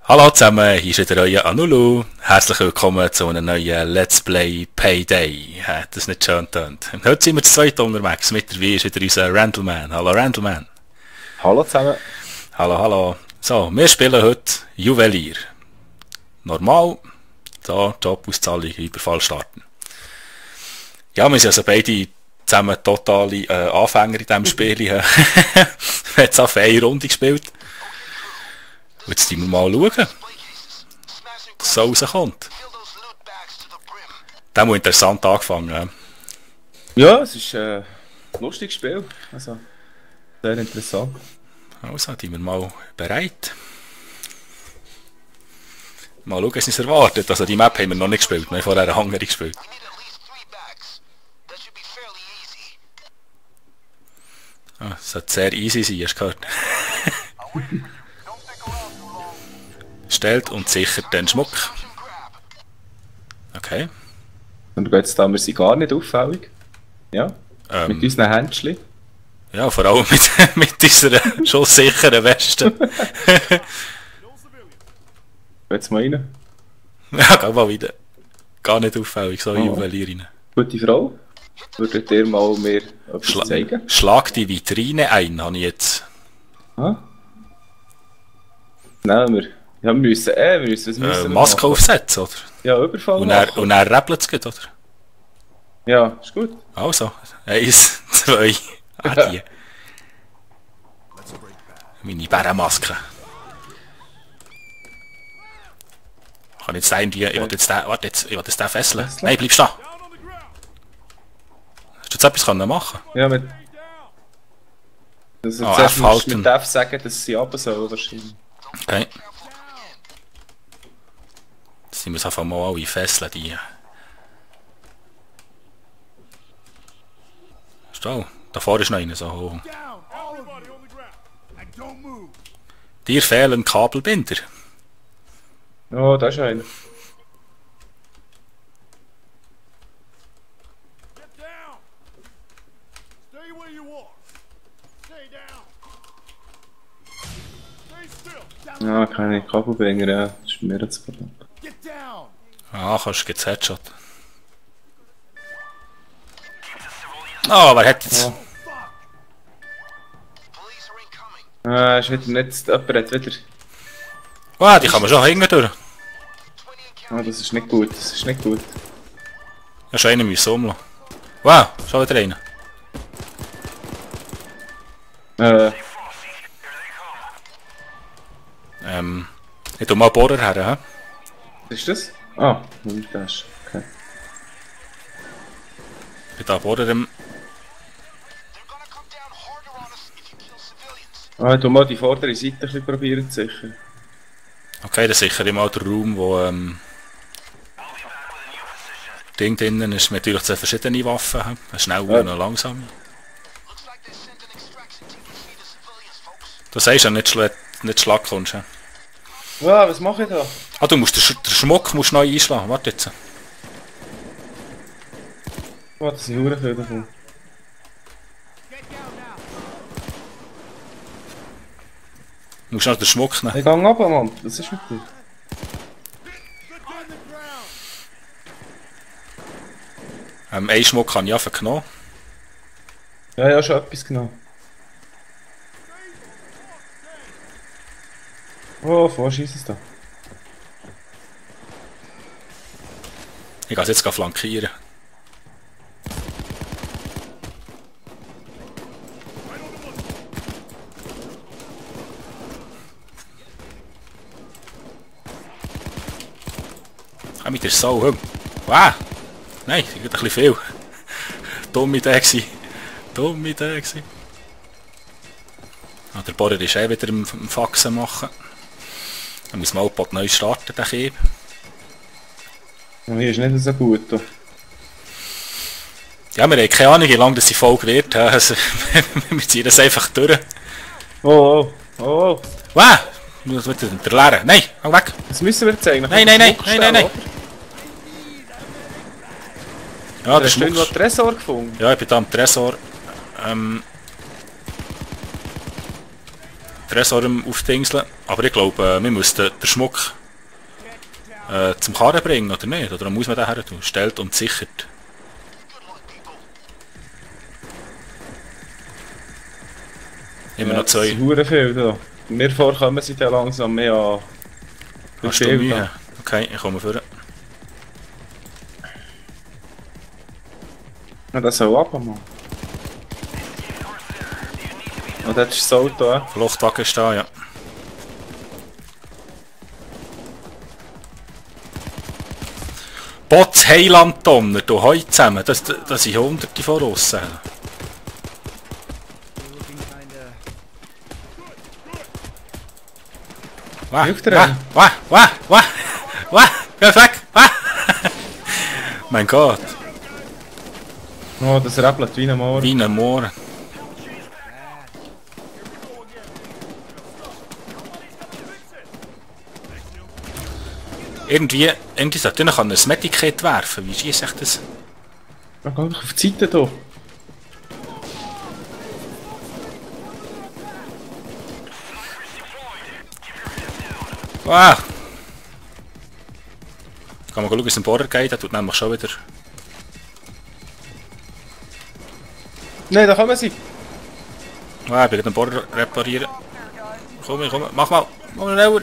Hallo zusammen, hier ist wieder euer Anulu. Herzlich willkommen zu einem neuen Let's Play Payday. Hat das nicht schön getönt? Heute sind wir zu zweit unterwegs. Mit dabei ist wieder unser Randleman. Hallo Randleman. Hallo zusammen. Hallo, hallo. So, wir spielen heute Juwelier. Normal. Da, Jobauszahlung, Überfall starten. Ja, wir sind also beide zusammen totale Anfänger in diesem Spiel. Wir haben jetzt auf eine Runde gespielt. Jetzt schauen wir mal, was so rauskommt. Der muss interessant angefangen. Ja, es ist ein lustiges Spiel. Also, sehr interessant. Also, sind wir mal bereit. Mal schauen, was uns erwartet. Also, die Map haben wir noch nicht gespielt. Wir haben vorher eine Hangerin gespielt. Ah, es sollte sehr easy sein, hast du gehört. Stellt und sichert den Schmuck. Okay. Und jetzt da, wir sind gar nicht auffällig. Ja. Mit unseren Händchen. Ja, vor allem mit unserer schon sicheren Weste. Jetzt mal rein. Ja, geh mal wieder. Gar nicht auffällig, so Juwelierinnen. Gute Frau. Würdet ihr mal mir etwas zeigen? Schlag die Vitrine ein, habe ich jetzt. Ah. Nein, wir müssen, was müssen wir Maske machen? aufsetzen, oder? Ja, Überfall Und machen. dann rappelt es gut, oder? Ja, ist gut. Also, 1, 2, die. Meine Bärenmaske. Kann jetzt den irgendwie, ich will jetzt den, warte jetzt, ich will jetzt den fesseln. Nein, bleib stehen. Hast du jetzt etwas können machen? Ja, mit... Also, Ah, zuerst F musst du halten. mit F sagen, dass sie runter sollen wahrscheinlich. Okay. Jetzt sind wir es einfach mal alle fesseln, die. Stau, da vorne ist noch einer so hoch. Dir fehlen Kabelbinder. Oh, da ist einer. Ja, keine Kabelbinder, ja. Das ist mir das Problem. Ah, kannst du jetzt Headshot. Ah, wer hat jetzt? Ah, ist wieder nicht... Jemand hat wieder... Ah, die kann man schon hängen durch. Ah, das ist nicht gut, das ist nicht gut. Ja, schon einen müssen umlassen. Wow, schon wieder einer. Ich tu mal Bohrer her, hä? Was ist das? Ah, das. Okay. Ich bin da Bohrer im... Ah, ich tu mal die vordere Seite ein bisschen probieren zu sichern. Okay, dann sichere ich mal den Raum, wo Ding drinnen ist. Natürlich zwei verschiedene Waffen, hä? Eine schnelle und eine langsame. Du sagst ja nicht Schlag kommst, hä? Ah, was mache ich da? Ah, du musst den Schmuck musst neu einschlagen. Warte jetzt. Oh, das sind Huren viel davon. Du musst noch den Schmuck nehmen. Ich geh runter, Mann. Das ist mit dir. Einen Schmuck habe ich einfach genommen. Ja, ja, schon etwas genau. Oh, vorschießen es da. Ich gehe jetzt flankieren. Komm mit der Sau rum. Wow! Nein, das ist ein bisschen viel. Dumme Idee gewesen. Dumme Idee gewesen. Ah, der Bohrer ist eh wieder im Faxen machen. Dann muss man auch neu starten, den Kieb. Und hier ist nicht so gut. Da. Ja, wir haben keine Ahnung, wie lange das die Folge wird. Also, wir ziehen das einfach durch. Oh, oh, oh, oh. Wow! Muss wieder der Leere. Nein, hau weg! Das müssen wir zeigen. Nein, nein, nein, nein, nein, nein! Ja, der Hast du Schmuck. irgendwo einen Tresor gefunden? Ja, ich bin da am Tresor. Tresor aufdingseln. Aber ich glaube, wir müssten den Schmuck zum Karren bringen, oder nicht? Oder muss man den her tun? Stellt und sichert. Immer noch zwei. Es sind verdammt viel da. Mir vorkommen sie dann langsam mehr an. Hast du Mühe? Okay, ich komme vor. Ja, das soll abmachen. Und das ist das Auto, ja. Fluchtwagen ist da, ja. Bots Heiland Donner, du heu zusammen. Das sind hunderte von Russen. Hilft dir einen? Geh weg! Mein Gott. Oh, das rappelt wie ein Moor. Wie ein Moor. Irgendwie sollte ich noch ein Medikit werfen. Wie schießt ich das? Ja, geh doch auf die Seite hier. Wow! Kann man schauen, wie es im Bohrer geht, der tut nämlich schon wieder... Nein, da kommen sie! Ah, ich bin den Bohrer reparieren. Komm, mach mal schneller!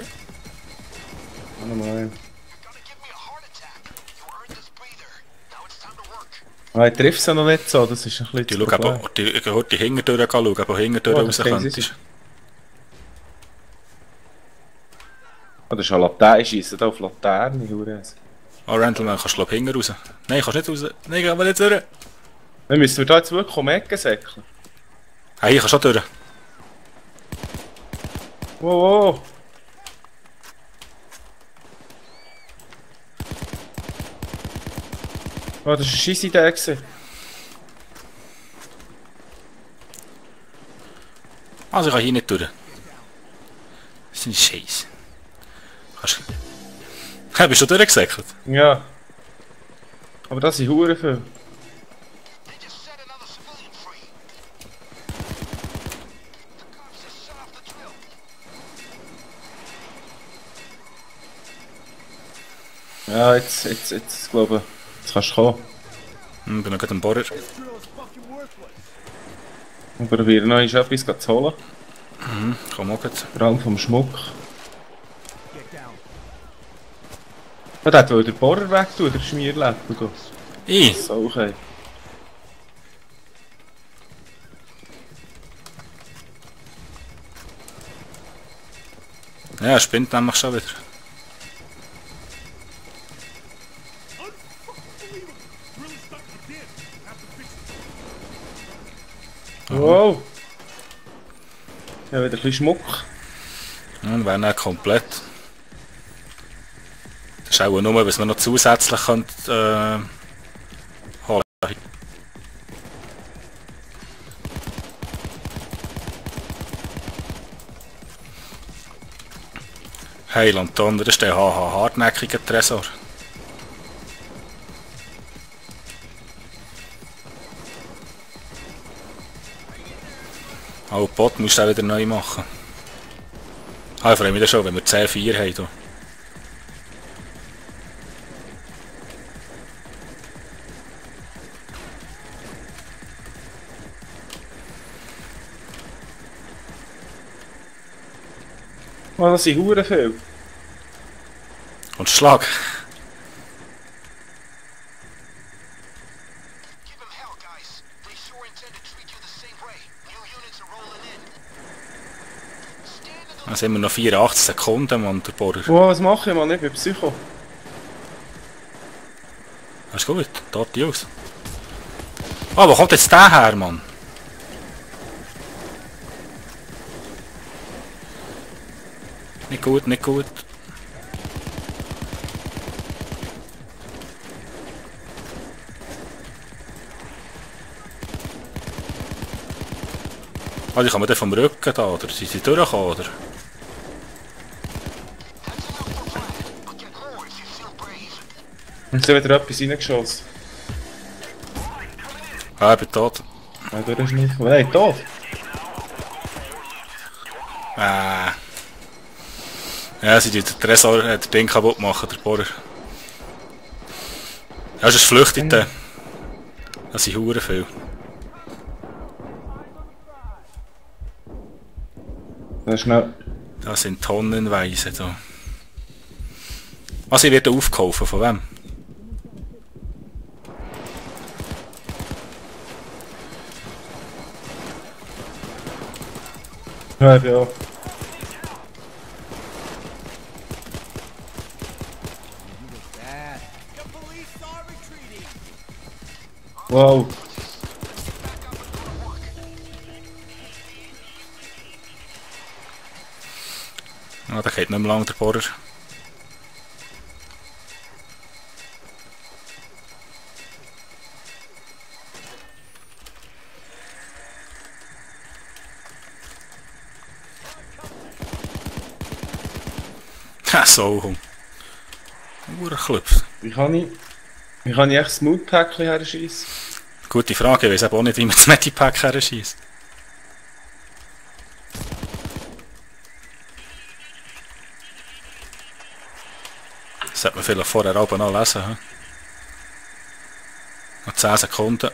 Ah, ich treffe sie noch nicht so, das ist ein bisschen Ich schaue die Hinterdüre schauen, ob Hinterdüre raus könntest. Oh, das ist eine Laterne, ich schiesse hier auf Laterne, Hurens. Oh, Randleman, kannst du hinten raus? Nein, kannst nicht raus. Nein, gehen wir nicht durch. Dann müssen wir da jetzt wirklich um Ecken säckeln. Ah, hier kannst du auch durch. Wow, wow. Oh, das war eine Scheissidee gewesen. Also ich kann hier nicht durch. Das ist ein Scheiß. Kannst du... Ja, bist du durchgesäckelt? Ja. Aber das sind Huren viel. Ja, jetzt glaube ich, jetzt kannst du kommen. Ich bin noch gerade am Bohrer. Und probieren noch etwas zu holen. Komm auch gerade. Vor allem vom Schmuck. Ja, der will den Bohrer weg tun, der Schmierläppel. So, okay. Ja, er spinnt nämlich schon wieder. Wow! Ja, wieder ein bisschen Schmuck. Ja, dann wäre er komplett. Das ist auch nur, was man noch zusätzlich könnte, holen. Heiland Donner, das ist der hartnäckige Tresor. Oh, Bot musst du auch wieder neu machen. Ah, ich freue mich schon, wenn wir 10-4 haben. Hier. Oh, das sind Huren viel. Und Schlag. Dann sind wir noch 84 Sekunden, Mann, der Bohrer. Wow, was mache ich, Mann? Ich bin Psycho. Das ist gut, dort die aus. Ah, wo kommt jetzt der her, Mann? Nicht gut, nicht gut. Ah, die kommen dann vom Rücken da, oder? Sind sie durchgekommen, oder? Jetzt hat wieder etwas reingeschossen. Ah, ich bin tot. Nein, der ist nicht. Nein, tot! Ja, sie tun den Tresor, den Ding kaputt machen, der Bohrer. Ja, es ist Flüchtete. Das sind hure viel. Das ist schnell. Das sind tonnenweise da. Also ich werde aufkaufen, von wem? Ja. Wow. Ah, da geht nicht mehr lang der Bohrer. Ha, so. Uhrklopf. Wie kann ich echt das Moodpackchen herschießen? Gute Frage, ich weiß aber auch nicht, wie man das Medipack herschießt. Das sollte man vielleicht vorher aber noch lesen. He? Noch 10 Sekunden.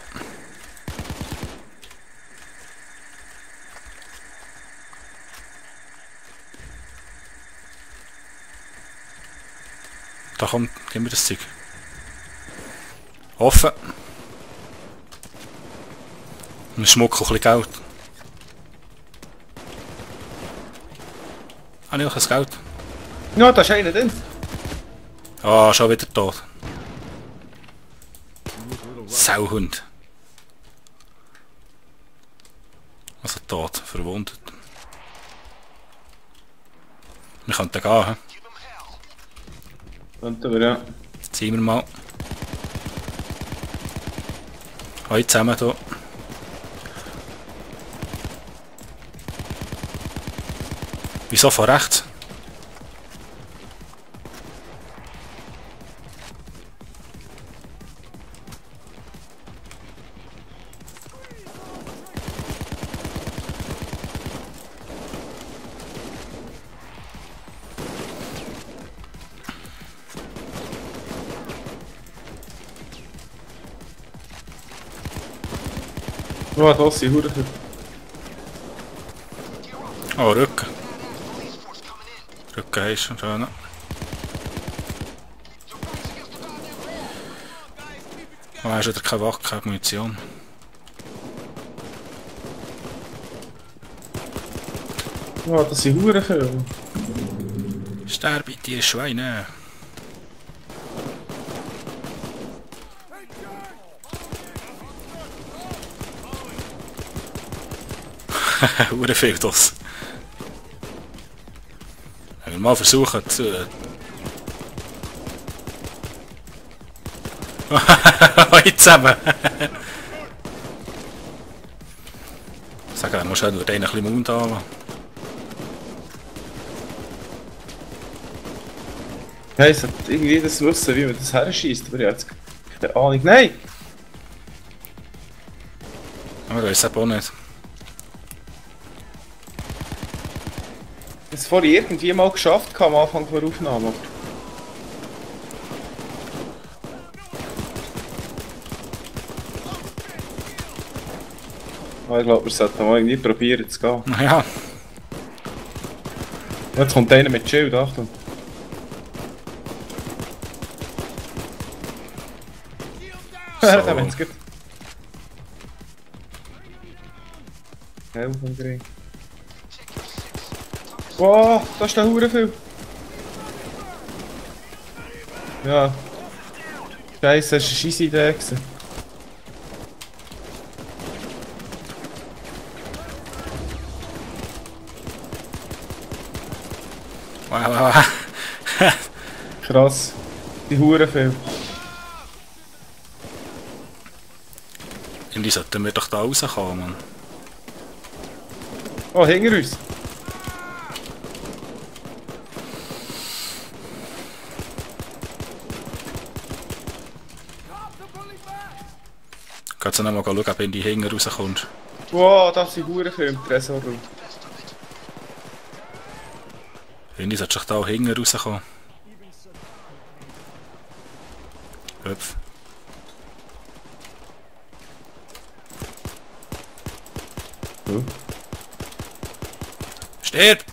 Da kommt, gib mir das Zeug. Offen. Und Schmuck und ein bisschen Geld. Habe ich noch ein Geld? Ja, da ist einer drin. Ah, schon wieder tot. Sauhund. Also tot, verwundet. Wir könnten gehen, he? Könnten wir, ja. Ziehen wir mal. Heute zusammen hier. Wieso von rechts? Oh, das sind Huren. Oh, Rücken. Rücken ist schon schön. Oh, hast du wieder keine Waffe, keine Munition? Oh, das sind Huren viel. Sterbe, die Schweine! Hure viel das. Wenn wir mal versuchen zu... Heute zusammen! Sag, dann musst du nur einen ein bisschen Mund anlassen. Ja, ich sollte irgendwie das wissen, wie man das herschießt, aber ich habe jetzt keine Ahnung. Nein! Aber ich weiß es auch nicht. Ich habe es vorhin irgendwie mal geschafft am Anfang der Aufnahme. Ah, ich glaube, wir sollten mal irgendwie probieren zu gehen. Ja. Jetzt kommt einer mit Schild, Achtung. So. Da haben wir jetzt gut. Helm vom Grün. Wow, da ist der Hure viel. Ja. Scheiße, das war eine scheisse Idee gewesen. Wow. Krass. Die Hure viel. Irgendwie sollten wir doch da rauskommen, Mann. Oh, hinter uns. Kannst du noch mal schauen, ob du hinten rauskommst? Wow, das sind Hure viel im Tresorraum. Irgendwie sollte ich da auch hinten rauskommen. Hüpf. Ja. Stirb!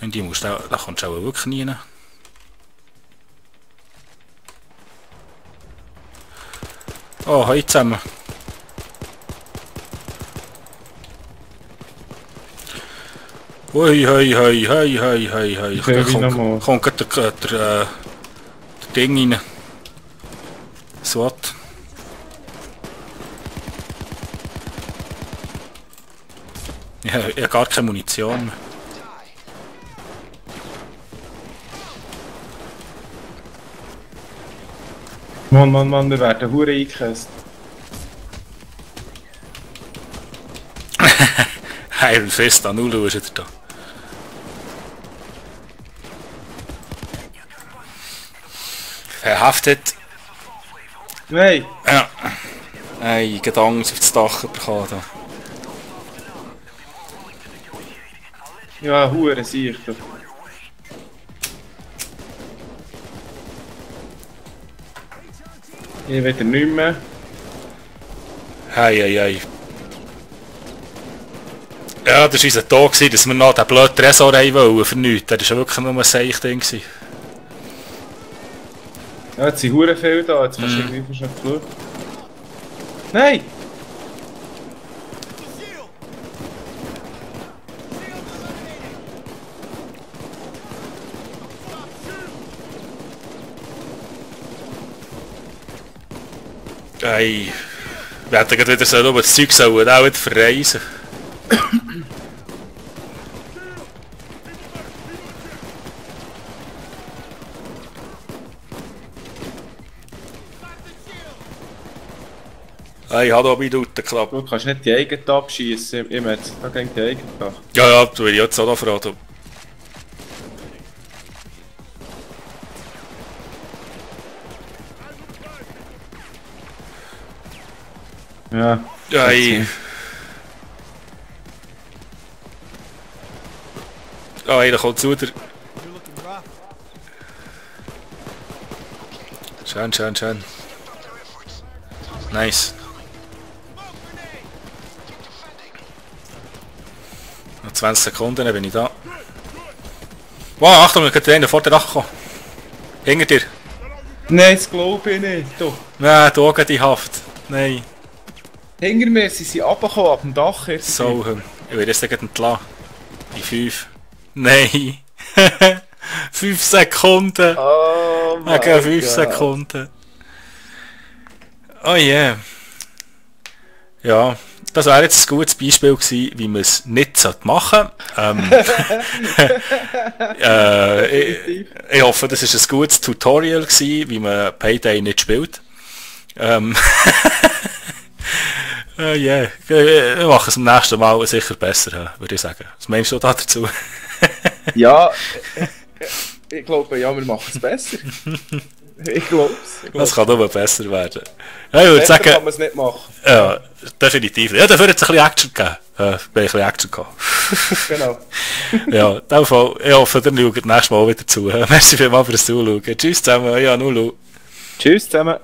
Und die musst du, da kommst du auch wirklich nie rein. Oh, hoi zusammen. Hoi, hoi, hoi, hoi, hoi, hoi, hoi. Okay, wie nochmal? Kommt gerade der Ding rein. SWAT. Ich habe gar keine Munition mehr. Mann, wir werden hure eingekäst. Iron Fist an Ulu ist wieder da. Verhaftet. Nein! Ja. Hey, Gedanken auf das Dach bekommen. Da. Ja, hure sicher. Ich will nicht mehr. Hei, hei, hei. Ja, das war unser Tag, dass wir noch den blöden Tresor haben wollen für nichts. Das war ja wirklich nur ein Seich-Ding. Ja, jetzt sind hure viele da, jetzt kannst du irgendwie schon flüchten. Nein! Hey, wir hätten gerade wieder so über das Zeug sollen, auch wieder verreisen. Hey, hallo, bei Minuten geklappt. Du kannst nicht die eigene abschießen, immer jetzt. Da geht die eigene ab. Ja, das will ich jetzt auch noch fragen. Ja. Hey. Oh, hey, da kommt zu der... Schön. Nice. Noch 20 Sekunden, dann bin ich da. Wow, Achtung, ich könnte einer vor der Dach kommen. Hinter dir. Nein, das glaube ich nicht. Doch. Nein, die Augen die Haft. Nein. Hinter mir sind sie runtergekommen, ab dem Dach jetzt. So, ich werde jetzt gleich entlassen. Die 5. Nein. 5 Sekunden. Oh mein Okay, 5 Gott. Sekunden. Oh yeah. Ja, das wäre jetzt ein gutes Beispiel gewesen, wie man es nicht machen sollte. Ich hoffe, das war ein gutes Tutorial gewesen, wie man Payday nicht spielt. Ja, yeah. Wir machen es beim nächsten Mal sicher besser, würde ich sagen. Was meinst du da dazu? Ja, ich glaube, ja, wir machen es besser. Ich glaube es. Das kann nur besser werden. Ja, ich würde Besser sagen, kann man es nicht machen. ja, definitiv. Ja, dafür hat es ein bisschen Action gegeben. Bin ich ein bisschen Action gehabt. Genau. Ja, in dem Fall, ich hoffe, ihr schaut nächstes Mal wieder zu. Merci vielmals fürs Zuschauen. Tschüss zusammen, ja, Nulu. Tschüss zusammen.